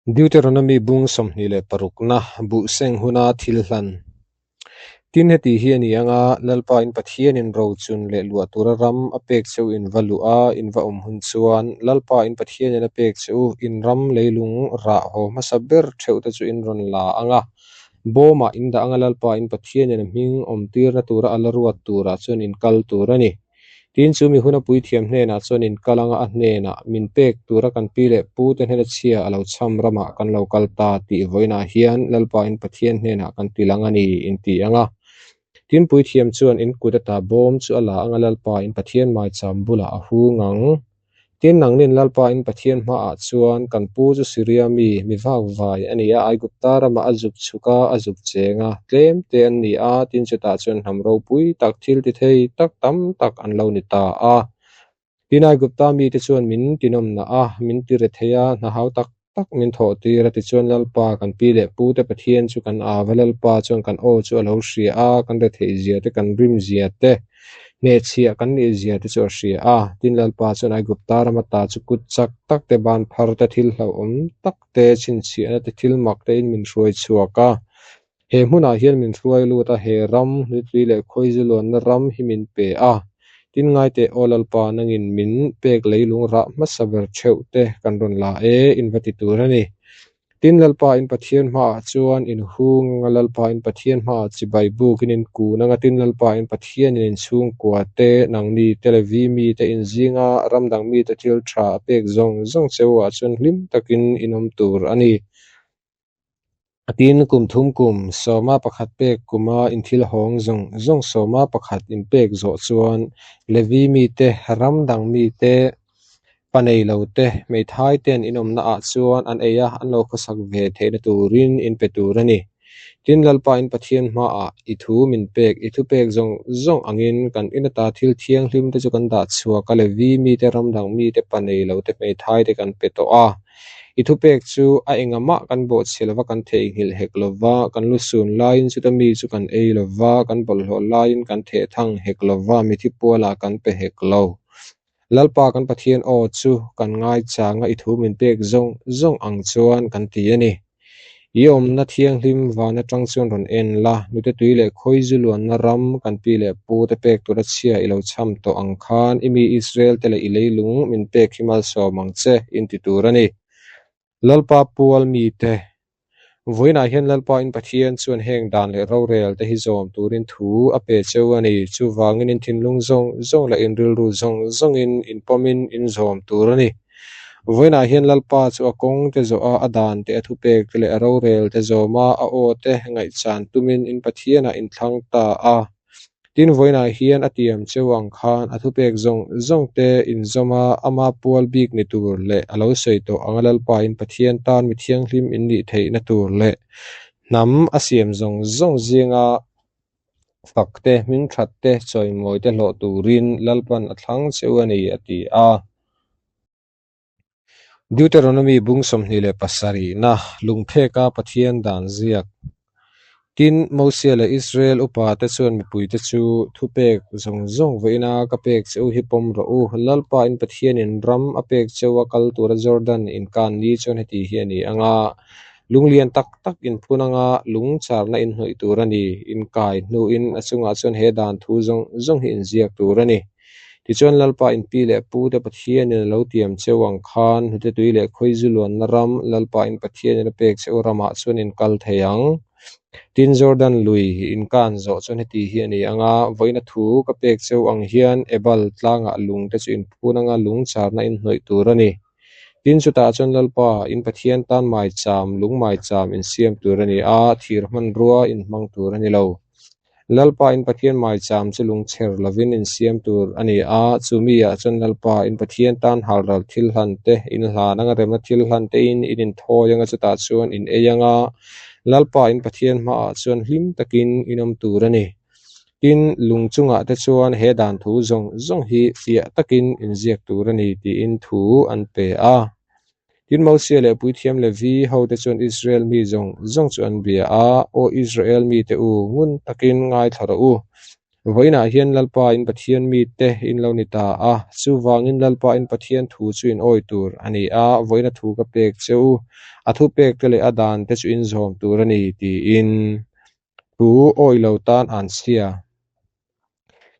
Deuteronomy bung 26na buhseng huna thil hlan. Tin, heti hi a ni ang a, Lalpa in Pathianin rochun leh luah tura ram a pek che u in va luh a, in va awm hun chuan, Lalpa in Pathianin a pek che u in ram leilung rah haw hmasa ber theuh te chu in rawn la ang a, bawmah in dah ang a, Lalpa in Pathianin a hming awmtirna tura a la ruat turah chuan in kal tur a ni. Tin, chu mi huna puithiam hnenah chuan in kal anga a hnenah min pek tura kan pi leh pu te hnena chhia a lo cham ramah kan lo kal ta tih vawiinah hian Lalpa in Pathian hnenah kan ti lang a ni in ti ang a. Tin, puithiam chuan in kut ata bawm chu a la anga Lalpa in Pathian maicham bulah a hung ang. Tin, nangnin Lalpa in Pathian hmaah chuan kan pu chu Siria mi, mi vakvai a ni a, Aigupta ramah a zuk chhuk a, a zuk cheng a, tlem te an ni a, tin chutah chuan hnam ropui tak, thil ti thei tak tam tak an lo ni ta a. Tin, Aigupta mite chuan min tinawmnah a, min ti re thei a, hna hau tak tak min thawh tir a, tichuan Lalpa kan pi leh pu te Pathian chu kan av a, Lalpa chuan kan aw chu a lo hria a, kan retheih zia te, kan rim zia te, hnehchhiah kan nih zia te chu a hria a. Tin, Lalpa chuan Aigupta ram ata chu kut chak tak te, ban phar te, thil hlauhawm tak te, chhinchhiahna te, thil mak te in min hruai chhuak a. He hmunah hian min hruai lut a, he ram, nutui leh khawizu luanna ram hi min pe a. Tin ngaiteh aw Lalpa, nangin min pek leilung rah hmasa ber theuh te kan rawn la e, in va ti tur a ni. Tin Lalpa in Pathian hmaah chuan in hung anga Lalpa in Pathian hmaah chibai bukin in kun anga tin Lalpa in Pathianin in chhungkua te, nangni te leh vi mite in zinga ram dang mite thil tha a pek zawng zawng cheu ah chuan hlim takin in awm tur a ni. Tin, kum thum kum sawma pakhat pek kuma inthil hawng zawng zawng sawma pakhat inpek zawh chuan Levi mite, ram dang mite, pa nei lo te, hmeithai ten inawmna ah chuan an ei a, an lo khawsak ve theihna turin in pe tur a ni. Tin, Lalpa in Pathian hmaah i thu min pek, i thupek zawng zawng angin kan in ata thil thianghlim te chu kan dah chhuak a, Levi mite, ram dang mite, pa nei lo te, hmeithai te kan pe tawh a. I thupek chu a engahmah kan bawhchhe lova kan theihnghilh hek lova, kan lu sun laiin chuta mi chu kan ei lova, kan bawlhhlawh laiin kan theh thang hek lova, mithi pualah kan pe hek lo. Lalpa kan Pathian aw chu kan ngaichang a, i thu min pek zawng zawng ang chuan kan ti a ni. I awmna thianghlim van atang chuan rawn en la, nute tui leh khawi zu luanna ram kan pi leh pu te pek tura chhia i lo cham tawh ang khan i mi Israel te leh i leilung min pek hi malsawm ang che in ti tur a ni. Lalpa pual mite, Vawiinah hian Lalpa in Pathian chuan heng dan leh rorel te hi zawm turin thu a pe cheu a ni. Chuvangin in thinlung zawng zawng leh in rilru zawng zawngin in pawmin in zawm tur a ni. Vawiinah hian Lalpa chu a kawng te zawh a, a dan te, a thupek te leh a rorel te zawm a, a aw te ngaihchan tumin in Pathianah in thlang ta a. Tin, vawiinah hian a tiam cheu ang khan a thupek zawng zawng te inzawm a, ama pual bik ni tur leh a lo sawi tawh anga Lalpa in Pathian tan mi thianghlim in nih theihna tur leh hnam a siam zawng zawng zinga fak te, hming that te, chawimawi te hlawh turin Lalpan a thlang cheu a ni, a ti a. Deuteronomy bung 27na lungpheka Pathian dan ziak. Tin, Mosia leh Israel upate chuan mipuite chu thupek zawng zawng vawiina ka pek che u hi pawm rawh u. Lalpa in Pathianin ram a pek cheu a kal tura Jordan inkan ni chuan heti hi a ni ang a, lunglian tak tak inphun anga lung charna inhnawih tur a ni. Inkai hnuin a chungah chuan he dan thu zawng zawng hi inziak tur a ni. Tichuan Lalpa in pi leh pu te Pathianin a lo tiam cheu ang khan hnute tui leh khawizu luanna ram Lalpa in Pathianin a pek cheu ramah chuan in kal thei ang. Tin Jordan lui in kan zawh chuan heti hi a ni ang a, vawiina thu ka pek cheu ang hian Ebal tlangah lung te chu in phun anga lung charna in hnawih tur a ni. Tin chutah chuan Lalpa in Pathian tan maicham, lung maicham in siam tur a ni a, thir hmanrua in hmang tur a ni lo. Lalpa in Pathian maicham chu lungchher lovin in siam tur a ni a, chu mi ah chuan Lalpa in Pathian tan halral thil hlan te, in hlan anga remna thil hlan te in in inthawi anga chutah chuan in ei anga, Lalpa in Pathian hmaah chuan hlim takin in awm tur a ni. Tin, lung chungah te chuan he dan thu zawng zawng hi fiah takin in ziak tur a ni tiin thu an pe a. Tin, Mosia leh Puithiam Levi hote chuan Israel mi zawng zawng chu an bia a, Aw Israel mite u, ngun takin ngaithla rawh u. Vawiinah hian Lalpa in Pathian mite in lo ni ta a, chuvangin Lalpa in Pathian thu chu in awi tur a ni a, vawiina thu ka pek che u, a thupekte leh a dante chu in zawm tur a ni, tiin thu awi lo tan an chhia.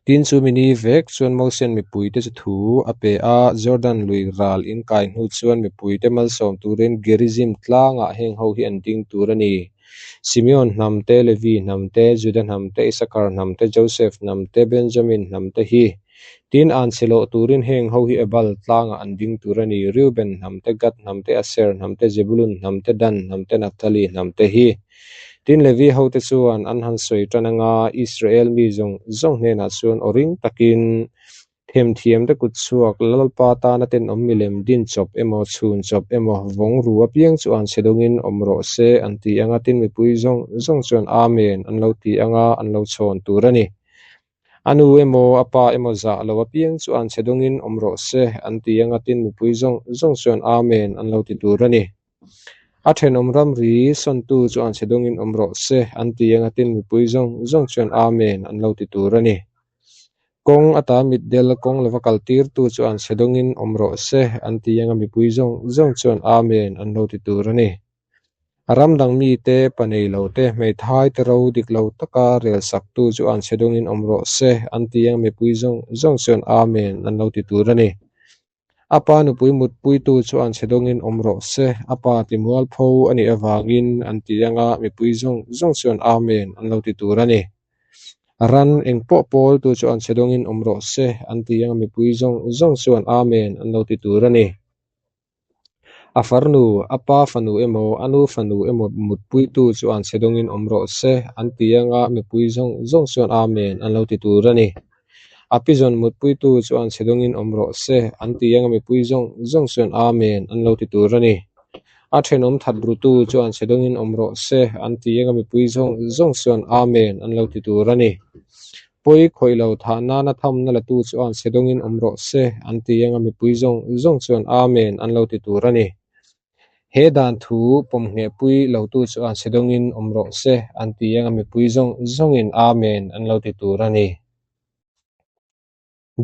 Tin, chu mi ni vek chuan Mosian mipuite chu thu a pe a, Jordan lui ral in kai hnu chuan mipuite malsawm turin Gerizim tlangah heng ho hi an ding tur a ni. Simeon hnam te, Levi hnam te, Juda hnam te, Isakar hnam te, Josef hnam te, Benjamin hnam te hi. Tin, an chhe loh turin heng ho hi Ebal tlangah an ding tur a ni, Reuben hnam te, Gad hnam te, Aser hnam te, Zebulun hnam te, Dan hnam te, Naphtali hnam te hi. Tin, Levi hote chuan an han sawi tan anga Israel mi zawng zawng hnenah chuan aw ring takin, Themthiamte kut chhuak, Lalpa tana tenawm milem din chawp emaw, chhun chawp emaw, vawng ru apiang chu an chhe dawngin awm rawh se, an ti anga tin mipui zawng zawng chuan Amen an lo ti anga an lo chhawn tur a ni. A nu emaw, a pa emaw zah lo apiang chu an chhe dawngin awm rawh se, an ti anga tin mipui zawng zawng chuan Amen an lo ti tur a ni. A thenawm ramri sawntu chu an chhe dawngin awm rawh se, an ti anga tin mipui zawng zawng chuan Amen an lo ti tur a ni. Kawng ata mitdel kawng lova kal tirtu chu an chhe dawngin awm rawh se, an ti anga mipui zawng zawng chuan Amen an lo ti tur a ni. A ram dang mite, pa nei lo te, hmeithai te ro dik lo taka rel saktu chu an chhe dawngin awm rawh se, an ti anga mipui zawng zawng chuan Amen an lo ti tur a ni. A pa nupui mutpuitu chu an chhe dawngin awm rawh se, a pa timualpho a nih avangin an ti anga mipui zawng zawng chuan Amen an lo ti tur a ni. Ran eng pawh pawltu chu an chhe dawngin awm rawh se, an ti anga mipui zawng zawng chuan Amen an lo ti tur a ni. A farnu, a pa fanu emaw, a nu fanu emaw mutpuitu chu an chhe dawngin awm rawh se, an ti anga mipui zawng zawng chuan Amen an lo ti tur a ni. A pizawn mutpuitu chu an chhe dawngin awm rawh se, an ti anga mipui zawng zawng chuan Amen an lo ti tur a ni. A thenawm that rutu chu an chhe dawngin awm rawh se, an ti anga mipui zawng zawng chuan Amen an lo ti tur a ni. Pawi khawih lo thah nana thamna latu chu an chhe dawngin awm rawh se, an ti anga mipui zawng zawng chuan Amen an lo ti tur a ni. He dan thu pawmnghehpui lotu chu an chhe dawngin awm rawh se, an ti anga mipui zawng zawngin Amen an lo ti tur a ni.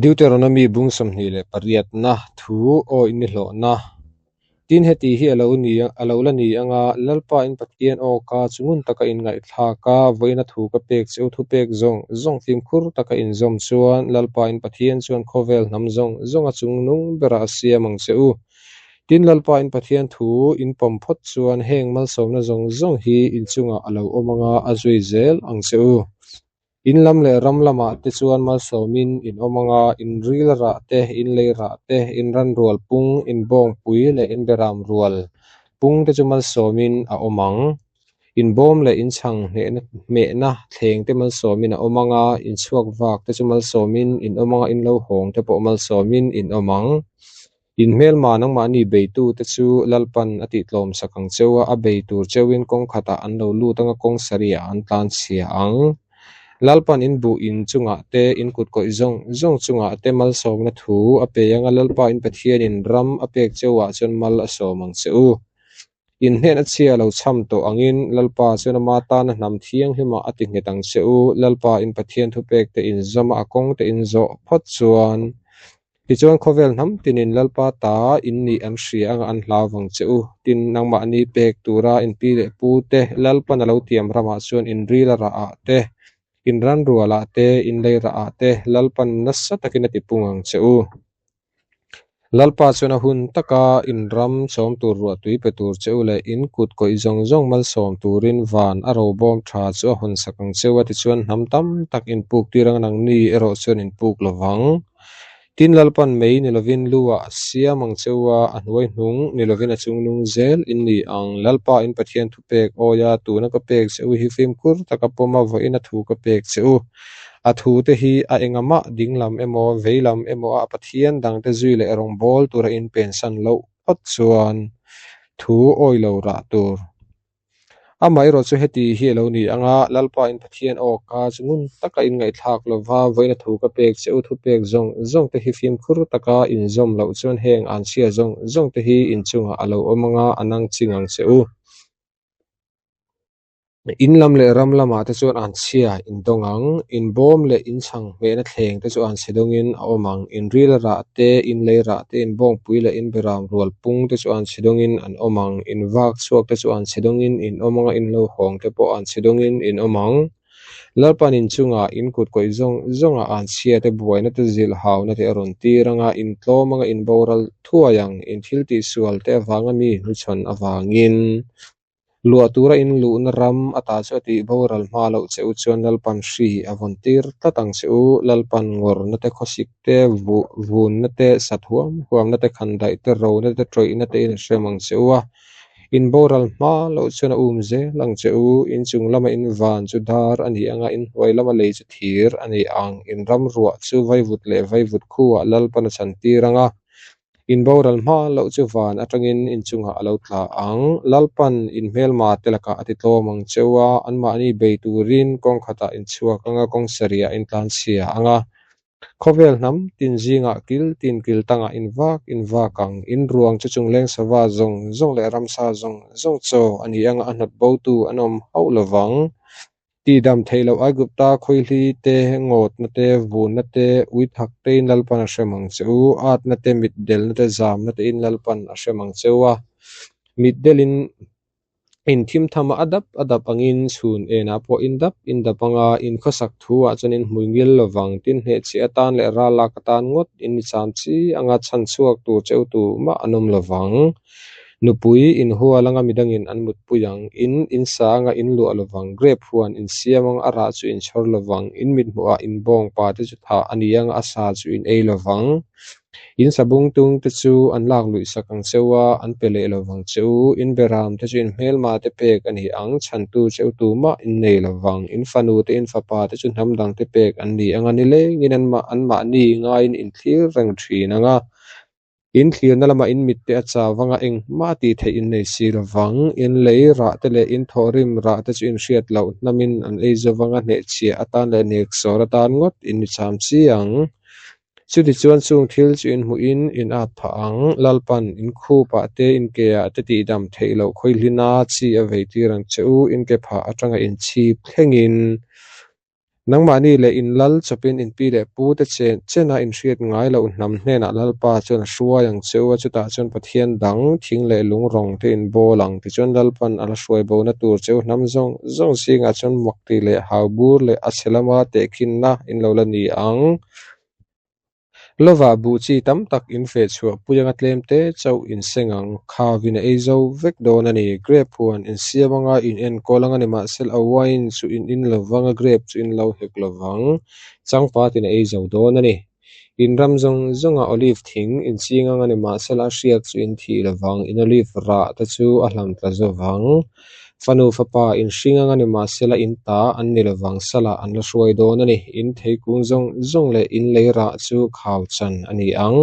Deuteronomy bung 28na thu awi ni hlawhna. Tin, heti hi a lo ni a lo la ni anga Lalpa in Pathian aw ka chu ngun taka in ngaihthlak a, vawiina thu ka pek che u thupek zawng zawng fimkhur taka in zawm chuan Lalpa in Pathian chuan khawvel hnam zawng zawnga chungnung berah a siam ang che u. Tin, Lalpa in Pathian thu in pawm phawt chuan heng malsawmna zawng zawng hi in chungah a lo awm anga a zui zel ang che u. In lam leh ram lamah te chuan malsawmin in awm anga, in ril rah te, in lei rah te, in ran rual pung, in bawngpui leh in beram rual pung te chu malsawmin a awm ang. In bawm leh in chhang hnehna hmehna thleng te malsawmin a awm anga, in chhuak vak te chu malsawmin in awm anga, in lo hawng te pawh malsawmin in awm ang. In hmelma nangmahni beitute chu Lalpan a tihtlawm sak ang cheu a, a bei tur cheuin kawng khatah an lo lut anga kawng sarihah an tlan chhia ang. Lalpan in buh in chungah te, in kut kawih zawng zawng chungah te malsawmna thu a pe anga Lalpa in Pathianin ram a pek cheuah chuan mal a sawm ang che u. In hnehna chhia lo chham tawh angin Lalpa chuan ama tana hnam thianghlimah a ti nghet ang che u. Lalpa in Pathian thupekte in zawm a, a kawngte in zawh phawt chuan Tichuan khawvel hnam tinin Lalpa ta in nih an hria anga an hlau vang che u. Tin, nangmahni pek tura in pi leh pu te Lalpan a lo tiam ramah chuan in ril a rah ah te, in ran rual ah te, in lei rah ah te Lalpan nasa takin a ti pung ang che u. Lalpa chuan a hun taka in ram chawm tur ruahtui pe tur che u leh in kut kawih zawng zawng malsawm turin van a robawm tha chu a hawnsak ang che u a tichuan hnam tam tak in puk tir ang nangni erawh chuan in puk lovang. Tin Lalpan mei ni lovin lu ah a siam ang che u a, a hnuai hnung ni lovin a chung nung zel in ni ang. Lalpa in Pathian thupek awi a, tuna ka pek che u hi fimkhur taka pawm a vawiin a thu ka pek che u. A thu te hi a engamah dinglam emaw veilam emaw a Pathian dangte zui leh rawngbâwl tura in pensan loh phawt chuan thu awi lo rah tur. Amaherawh chu heti hi a lo ni ang a, Lalpa in Pathian aw ka chu ngun taka in ngaihthlak lova vawiina thu ka pek che u thupek zawng zawng te hi fimkhur taka in zawm loh chuan heng an chhia zawng zawng te hi in chungah a lo awm ang a, a nang ching ang che u. In lam leh ram lamah te chuan anchhia in dawng ang, in bawm leh in chhang hmehna thleng te chu anchhe dawngin a awm ang, in ril a rah te, in lei rah te, in bawngpui leh in beram rual pung te chu anchhe dawngin an awm ang, in vak chhuak te chu anchhe dawngin in awm ang a, in lo hawng te pawh anchhe dawngin in awm ang. Lalpan in chungah in kut kawih zawng zawngah anchhia te buaina te zilh hauna te a rawn tir ang a, in tlawm anga in boral thuai ang, in thil tihsual te avanga mi hnuchhawn avangin. Luah tura in luhna ram ata chu a tih boral hma loh che u chuan Lalpan hri a vawn tir tlat ang che u. Lalpan ngawrna te, khawsik te, vunna te, sat huam huamna te, khandaih te, rona te, tawihna te in a hrem ang che u a. In boral hma loh chuan a um zel ang che u. In chung lama in van chu dar a ni ang a, in hnuai lama lei chu thir a ni ang. In ram ruah chu vaivut leh vaivut khuah Lalpan a chhan tir ang a. In boral hma loh chu van atangin in chungah a lo tla ang. Lalpan in hmelma te lakah a ti tlawm ang cheu a, anmahni bei turin kawng khatah in chhuak ang a, kawng sarihah in tlanchhia ang a. Khawvel hnam tin zingah kil tin kil tangah in vak in vak ang. In ruang chu chungleng sava zawng zawng leh ramsa zawng zawng chaw a ni ang a, a hnawt botu an awm hauh lovang. Tihdam theih loh Aigupta khawihli te, ngawtna te, vunna te, uithak tein Lalpan a hrem ang che u. Atna te, mitdelna te, zamna tein Lalpan a hrem ang che u a. Mitdelin in thim tham a, a dap a dap angin chhun enah pawh in dap in dap ang a, in khawsak thu ah chuan in hmui ngil lovang. Tin, hnehchhiah atan leh ral lak atan ngawt in ni cham chi anga chhan chhuak tur cheu tumah an awm lovang. Nupui in hual anga midangin an mutpui ang, in in sa anga in luah lovang, grape huan in siam anga a rah chu in chhawr lovang, in mithmuhah in bawngpa te chu thah a ni anga a sa chu in ei lovang. In sabung tung te chu an lak luih sak ang cheu a, an pe leh lovang che u. In beram te chu in hmelma te pek a ni ang, chhantu cheu tumah in nei lovang. In fanu te in fapa te chu hnam dang te pek an ni anga nilengin anmahni ngaiin in thlir reng thin anga. In thlirna lamah in mitte a chau vanga engmah tih theih in nei si lovang. In lei rah te leh in thawhrim rah te chu in hriat loh hnamin an ei zo vanga hnehchhiah atan leh neksawr atan ngawt in ni cham chi ang. Chutichuan chung thil chu in hmuhin in at phah ang. Lalpan in khupah te in keah te tihdam theih loh khawihlina chi a vei tir ang che u, in ke phah atanga in chhip thlengin. Nangmahni leh in lal chawpin in pi leh pu te chen chena in hriat ngai loh hnam hnenah Lalpa chuan a hruai ang che u a, chutah chuan Pathian dang thing leh lung rawng te in bawl ang. Tichuan Lalpan a la hruai bona tur che u hnam zawng zawng zingah chuan makti leh haubur leh a chhe lama tehkhinna in lo la ni ang. Lovah buh chi tam tak in feh chhuah pui anga tlem te chauh in seng ang. Khavin a ei zo vek dawn a ni. Grape huan in siam anga in enkawl anga nimahsela a wine chu in in lovang a, grape chu in lo hek lovang. Changpatin a ei zo dawn a ni. In ram zawng zawngah olive thing in ching anga nimahsela a hriak chu in thih lovang. In olive rah te chu a hlam tla zovang. Fanu fapa in hring anga nimahsela in ta an ni lovang salah an la hruai dawn a ni. In theikung zawng zawng leh in lei rah chu khau chan a ni ang.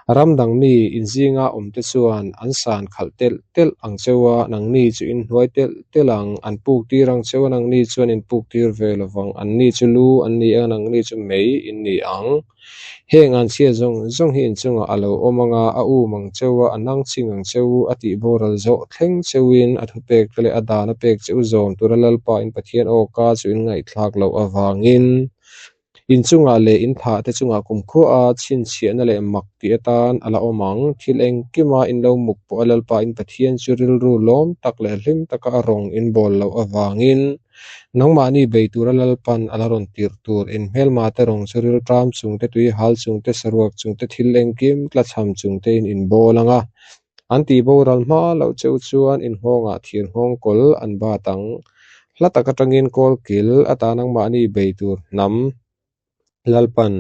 Ram dang mi in zinga awmte chuan an san khalh telh telh ang cheu a, nangni chu in hnuai telh telh ang. An puk tir ang cheu a, nangni chuan in puk tir ve lovang. Anni chu lu an ni a, nangni chu mei in ni ang. Heng an chhia zawng zawng hi inchungah a lo awm ang a, a um ang cheu a, a nang ching ang cheu, a tih boral zawh thleng cheuin a thupek te leh a dan a pek cheu zawm tura Lalpa in Pathian awka chu in ngaihthlak loh avangin inchungah leh in thah te chungah kumkhua a chhinchhiahna leh mak tih atan a la awm ang. Thil engkima in lo muk pawh a Lalpa in Pathian chu rilru lawm tak leh hlim taka a rawng in bawl loh avangin Nangmahni bei tura Lalpan a la rawn tirh tur in hmelma te rawng chu rilṭam chung te, tui hal chung te, saruak chung te, thil engkim tlachham chung te in inbawl ang a. An tih boral hma loh cheu chuan in nghawngah thir nghawng kawl an bat ang. Hla tak atangin kawl kil ata nangmahni bei tur hnam Lalpan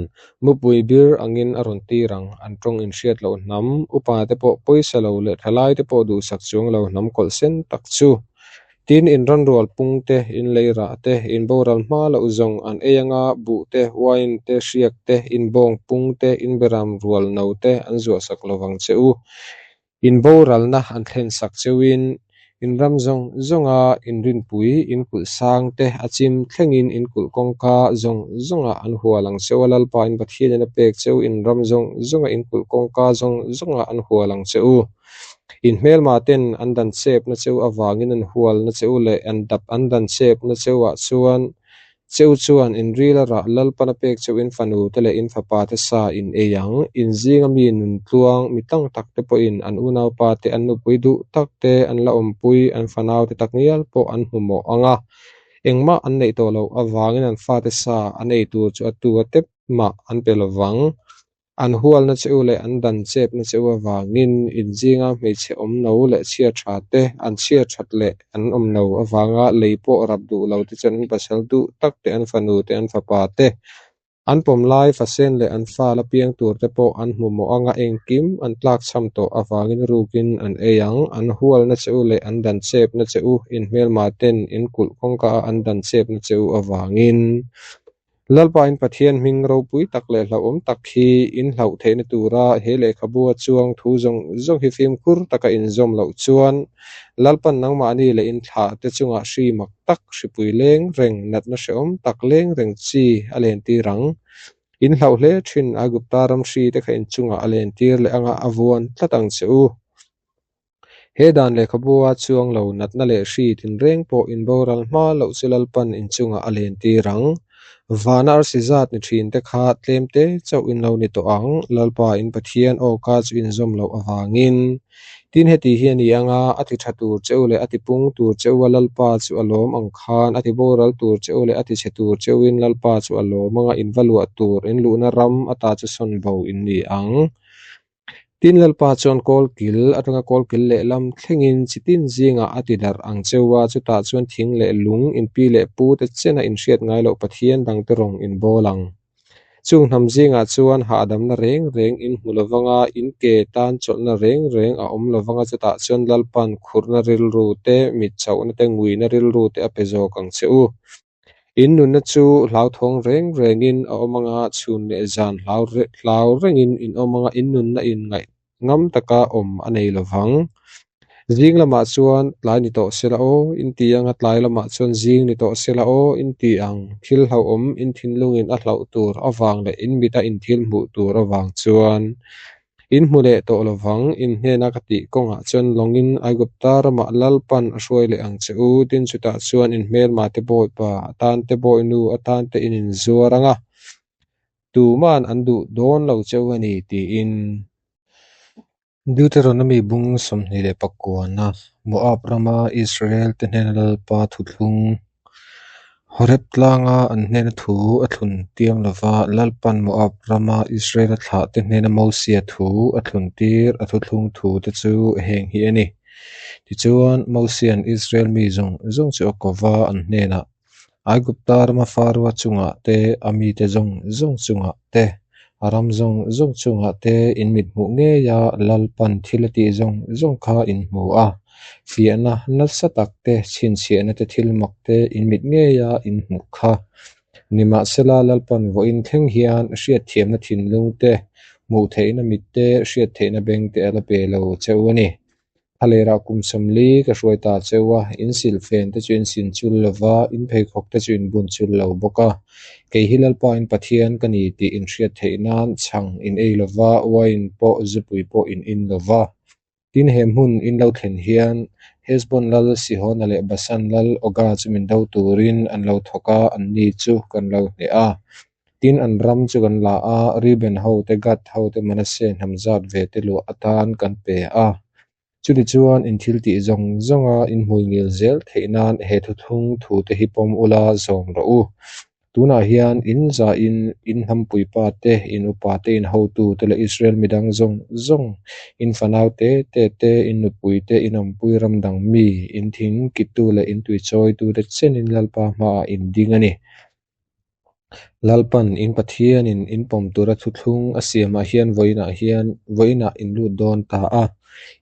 mupui bir angin a rawn tir ang. An tawng inhriat loh hnam, upa te pawh pawisa lo leh thalai te pawh duhsak chuang lo hnam kawlh sen tak chu. Tin, in ranrual pung te, in lei rah te, in boral hma loh zawng an ei anga buh te, wine te, hriak te, in bawng pung te, in beram rual no te an zuahsak lovang che u. In boralna an thlensak cheuhin in ram zawng zawnga in rinpui, in kulh sang te a chim thlengin in kulh kawngka zawng zawngah an hual ang cheu a, Lalpa in Pathianin a pek cheu, in ram zawng zawnga in kulh kawngka zawng zawngah an hual ang che u. In hmelma ten an dan chepna che u avangin an hualna che u leh an dap an dan chepna che u ah chuan che u chuan in ril a rah Lalpan a pek che u in fanu te leh in fapa te sa in ei ang. In zinga mi nun tluang mi tang tak te pawhin an unaupa te an nupui duh tak te an la awmpui an fanau te takngial pawh an hmu mawh ang a. Engmah an neih tawh loh avangin an fate sa an ei tur chu a tu a tep mah an pe lovang. An hualna che u leh an dan chepna che u avangin in zinga hmeichhe awm no leh chhia tha te, an chhia that leh an awm no avanga lei pawh rap duh lo te chuan an pasal duh tak te, an fanu te, an fapa te, an pawm lai fasen leh an fa la piang tur te pawh an hmu mawh anga engkim an tlakchham tawh avangin rukin an ei ang. An hualna che u leh an dan chepna che u, in hmelma ten in kulh kawngka a an dan chepna che u avangin Lalpa in Pathian hming ropui tak leh hlauhawm tak hi in hlauh theihna tura he lehkhabua chuang thu zawng zawng hi fimkhur taka inzawm loh chuan Lalpan nangmahni leh in thlah te chungah hri mak tak, hripui leng reng, natna hrehawm tak leng reng chi a lentir ang. In hlauh hle thin Aigupta ram hri te kha in chungah a lentir leh anga a vuan tlat ang che u. He dan lehkhabua chuang lo natna leh hri tinreng pawh in boral hma loh chu Lalpan in chungah a lentir ang. Vana arsi zat ni thin te kha tlem te chauh in lo ni tawh ang, Lalpa in Pathian awka chu in zawm loh avangin. Tin heti hi a ni anga, a ti tha tur che u leh a ti pung tur che u a Lalpa chu a lawm ang khan, a ti boral tur che u leh a ti chhe tur che u in Lalpa chu a lawm anga in va luah tur in luhna ram ata chu sawn bo in ni ang. Tin Lalpa chuan kawlkil atanga kawlkil lehlam thlengin chi tin zingah a ti darh ang cheu a, chutah chuan thing leh lung, inpi leh pu te chena inhriat ngai loh Pathian dangte rawng in bawl ang. Chung hnam zingah chuan hahdamna reng reng in hmu lovanga, in ke tan chawlhna reng reng a awm lovanga chutah chuan Lalpa'n khurhna rilru te, mit chauhna te, nguina rilru te a pe zawk ang che u. In nunna chu hlauthawng reng rengin a awm anga, chhun leh zan hlau rengin in awm anga, in nunna in ngaih ngam taka awm a nei lo vang. Zing lamah chuan tlai ni tawh sela aw, in ti anga tlai lamah chuan zing ni tawh sela aw, in ti ang. Thil hlauhawm in thinlungin a hlauh tur avang leh in mita in thil hmuh tur avang chuan In hmu leh tawh lo vang, in hnena ka tih kawngah chuan lawngin Aigupta ramah Lalpan a hruai leh ang che u, tin chutah chuan in hmelma te bawipa atan te bawihnu atan te in inzuar ang a, tuman an duh dawn lo che u a ni, tiin. Deuteronomy bung 29-a Moab rama Israel te hnena Lalpa thuthlung Horeb tlanga an hnena thu a thlun tiam lova, Lalpan Moab rama Israela thlahte hnena Mosia thu a thlun tir a thuthlung thu te chu heng hi a ni. Tichuan, Mosia'n Israel mi zawng zawng chu a ko va, an hnenah, Aigupta rama Faroa chungah te, a mite zawng zawng chungah te, a ram zawng zawng chungah te in mithmuh ngeia Lalpan thil a tih zawng zawng kha in hmu a. Fiahna nasa tak te, chhinchhiahna te thil mak te in mit ngeia in hmuh kha. Nimahsela, Lalpan vawiin thleng hian hriatthiamna thinlung te, hmuh theihna mit te, hriat theihna beng te a la pe lo cheu a ni. Thlalerah kum 40 ka hruai ta cheu a, in silhfen te chu in sin chul lo va, in pheikhawk te chu in bun chul lo bawk a. Kei hi Lalpa in Pathian ka ni tih in hriat theih nan chhang in ei lo va, uain pawh zupui pawh in in lo va. Tin, he hmun in lo thlen hian Heshbon lal Sihona leh Basan lal Oga chu min do turin an lo thawk a, anni chu kan lo hneh a. Tin, an ram chu kan la a, Reuben ho te, Gad ho te, Manasseh hnam zat ve te luah atan kan pe a. Chutichuan, in thil tih zawng zawnga in hmui ngil zel theih nan he thuthlung thu te hi pawm ula zawm rawh u. Tunah hian in zahin in hnampuipa te, in upa te, in hotu te leh Israel midang zawng zawng, in fanau te te te, in nupui te, in awmpui ram dang mi, in thing kittu leh in tuichawitu te chenin Lalpa hmaah in ding a ni. Lalpan in Pathianin in pawm tura thuthlung a siamah hian vawiinah hian vawiinah in lut dawn ta a.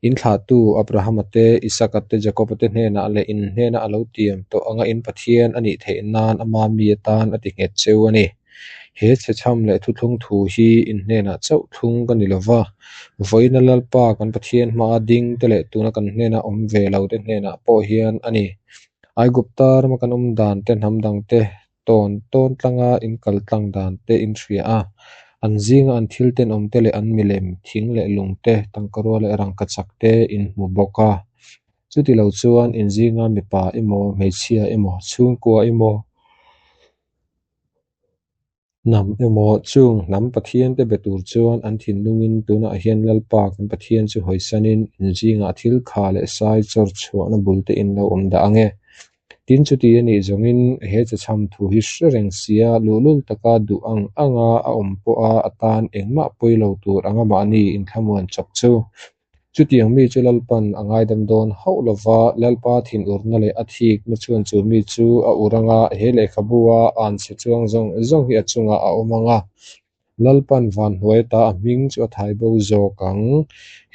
In thlahtu Abrahama te, Isaka te, Jakoba te hnenah leh in hnena a lo tiam tawh anga in Pathian a nih theih nan ama mi atan a ti nghet cheu a ni. He chhechham leh thuthlung thu hi in hnenah chauh thlung ka ni lova, vawiina Lalpa kan Pathian hmaa ding te leh tuna kan hnena awm ve lo te hnenah pawh hian a ni. Aigupta rama kan awm dan te hnam dang te tawn tawn tlanga in kal tlang dan te in hria a. An zinga an thil tenawmte leh an milem, thing leh lungte, tangkarua leh rangkachak te in hmu bawk a. Chuti lo chuan in zinga mipa emaw, hmeichhia emaw, chhungkua emaw, hnam emaw chung hnam pathiante be tur chuan an thinlungin tunah hian Lalpa kan Pathian chu hawisanin in zingah thil kha leh sai chawr chhuahna bulte in lo awm dah ang e. Tin, chuti a nih zawngin he chachham thu hi hre reng sia luhlul taka duh ang anga a awm pawha a tan engmah pawi lo tur anga mahni inthlamuan chawp chu Chutiang mi chu Lalpan a ngaidam dawn hauh lova, Lalpa thinurna leh a thikna chuan chu mi chu a ur anga he lehkhabu-a anchhe chuang zawng zawng hi a chungah a awm ang a, Lalpan van hnuai ata a hming chu a thai bo zawk ang.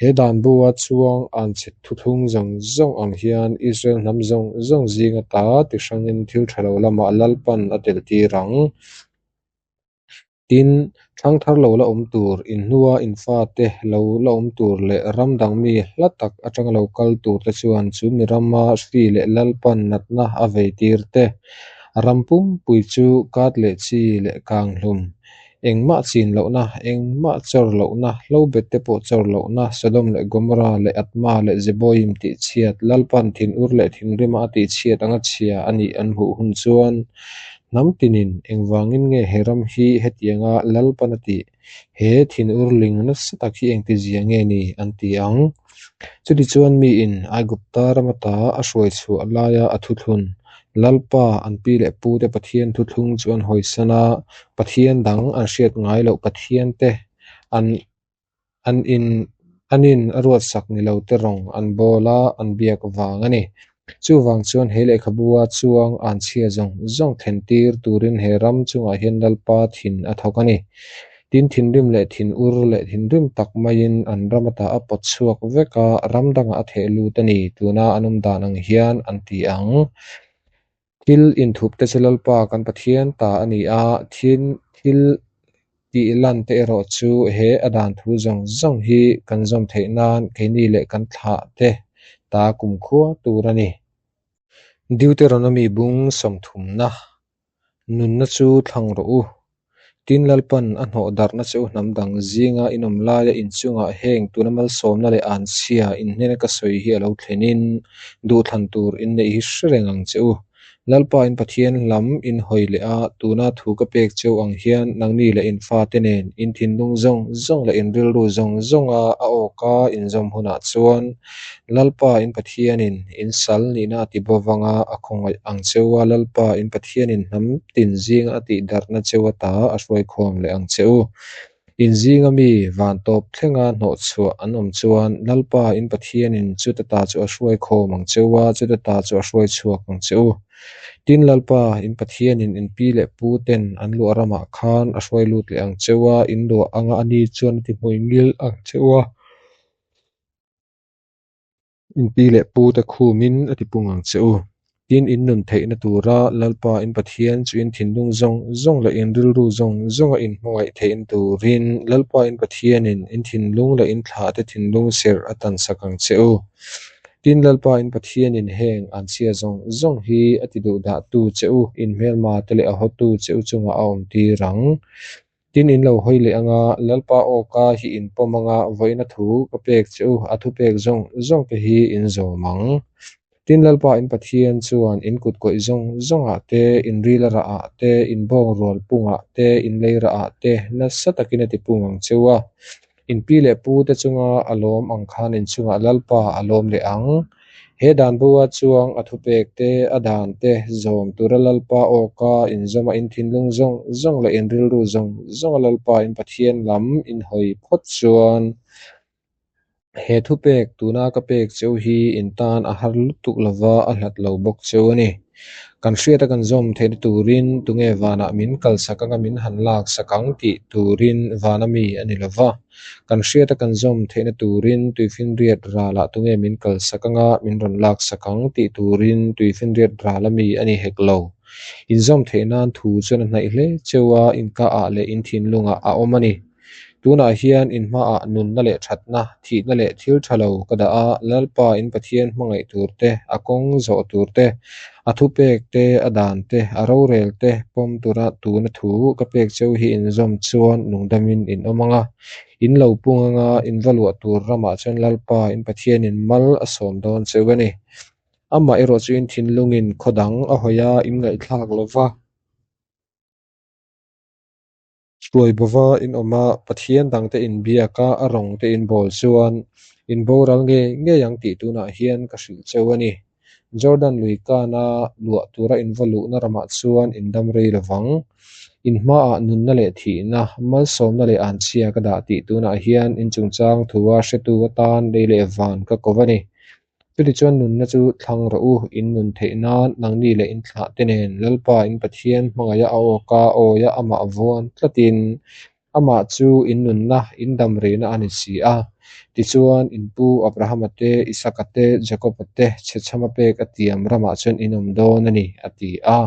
He dan bu-a chuang anchhe thuthlung zawng zawng ang hian Israel hnam zawng zawng zing ata ti hrangin thil tha lo lamah Lalpan a teltir ang. Tin, thangthar lo la awm tur, inhnua infate lo la awm tur leh ram dang mi hla tak atanga lo kal tur te chuan chu mi rama hri leh Lalpan natna a vei tir te, ram pumpui chu kat leh chi leh kang hlum, engmah chin lohna, engmah chawr lohna, hlobet te pawh chawr lohna, Sodom leh Gomorra leh Adma leh Zeboim tihchhiat, Lalpan thinur leh thinrima a tihchhiat anga chhia a nih an hmuh hun chuan Hnam tinin engvangin nge he ram hi hetianga Lalpan a tih? He thinur ling nasa tak hi engtizia nge ni? an ti ang. Chutichuan miin Aigupta ram ata a hruai chhuah laia a thuthlun, Lalpa an pi leh pute Pathian thuthlung chu an hawisan a, Pathian dang an hriat ngai loh Pathiante an an in an in a ruatsak ni lo te rawng an bawl a, an biak vang a ni. Chuvang chuan he lehkhabua chuang an chhia zawng zawng thlen tir turin he ram chungah hian Lalpa thin a thawk a ni. Tin thinrim leh thin ur leh thinrim tak maiin an ram ata a pawt chhuak vek a, ram dangah a theh lut a ni, tuna an awm dan ang hian an ti ang. Thil inthup te chu Lalpa kan Pathian ta a ni a, thil thil tih lan te erawh chu he a dan thu zawng zawng hi kan zawm theih nan keini leh kan thlah te ta kumkhua tur a ni. Deuteronomy bung sawmthumna, Nunna chu thlang rawh u. Tin, Lalpan a hnawh darhna che u hnam dang zinga in awm laia in chungah heng tuna malsawmna leh anchhia in hnena ka sawi hi a lo thlenin duhthlan tur in neih hi hre reng ang che u. Lalpa in Pathian lam in hawi leh a, tuna thu ka pek cheu ang hian nangni leh in fate nen in thinlung zawng zawng leh in rilru zawng zawnga a awka in zawm hunah chuan Lalpa in Pathianin in sal nihna a ti bo vanga a khawngaih ang cheu a, Lalpa in Pathianin hnam tin zinga a tihdarhna cheu ata a hruaikhawm leh ang che u. In zinga mi van tawp thlenga hnawh chhuah an awm chuan Lalpa in Pathianin chuta ta chu a hruaikhawm ang cheu a, chuta ta chu a hruai chhuak ang che u. Tin, Lalpa in Pathianin in pi leh pu ten an luah ramah khan a hruai lut leh ang cheu a, in luah anga ani chuan a ti hmuingil ang cheu a. In pi leh pu te khumin a ti pung ang che u. Tin, in nun theihna tura Lalpa in Pathian chu in thinlung zawng zawng leh in rilru zawng zawnga in hmangaih theihna turin Lalpa in Pathianin in thinlung leh in thlahte thinlung serh a tansak ang che u. Tin, Lalpa in Pathianin heng an chhia zawng zawng hi a ti duhdahtu che u, in hmelma te leh a hawtu che u chungah a awmtir ang. Tin, in lo hawi leh anga, Lalpa aw ka hi in pawm anga, vawiina thu ka pek che u, a thupek zawng zawng te hi in zawm ang. Tin, Lalpa in Pathian chuan in kut kawih zawng zawngah te, in ril a rahah te, in bawng rual pungah te, in lei rahah te nasa takin a ti pung ang che u a. In pi leh pu te chunga a lawm ang khan in chungah Lalpa a lawm leh ang. He dan bua chuang a thupek te, a dan te zawm tura Lalpa awka inzawma in thinlung zawng zawng leh in rilru zawng zawnga Lalpa in Pathian lam in hawi phawt chuan he thupek tuna ka pek cheu hi in tan a har lutuk lova a hlat lo bawk cheu a ni. Kan hriata kan zawm theihna turin tunge vanah min kalsak anga min han laksak ang tih turin vana mi a ni lova. Kan hriata kan zawm theihna turin tuifinriat ralah tunge min kalsak anga min rawn laksak ang tih turin tuifinriat ral ami a ni hek lo. Inzawm theih nan thu chuan a hnaih hle cheu a, inkaah leh inthinlungah a awm a ni. Tunah hian in hmaah nunna leh thatna, thihna leh thil tha lo ka dah a, Lalpa in Pathian hmangaih tur te, a kawng zawh tur te, a thupek te, a dan te, a rorel te pawm tura tuna thu ka pek cheu hi in zawm chuan nungdamin in awm ang a, in lo pung anga in va luah tur ramah chuan Lalpa in Pathianin mal a sawm dawn cheu a ni. Amah erawh chu in thinlungin khaw dang a hawi a, in ngaihthlak lo va. Hruai bova in awm a, Pathian dangte in biak a, a rawng te in bawl chuan in boral ngei ngei ang tih tunah hian ka hrilh cheu a ni. Jordan lui kana luah tura in va luhna ramah chuan in dam rei lo vang. In hmaah nunna leh thihna, malsawmna leh anchhia ka dah tih tunah hian in chungchang thua hretu atan lei leh van ka ko a ni. Chutichuan nunna chu thlang rawh u, in nun theih nan nangni leh in thlah te nen Lalpa in Pathian hmangaih a awka awia amah vuan tlatin amah chu in nunna, in dam rihna a ni si a. Tichuan in pu Abrahama te, Isaka te, Jakoba te chhechhama pek a tiam ramah chuan in awm dawn a ni, a ti a.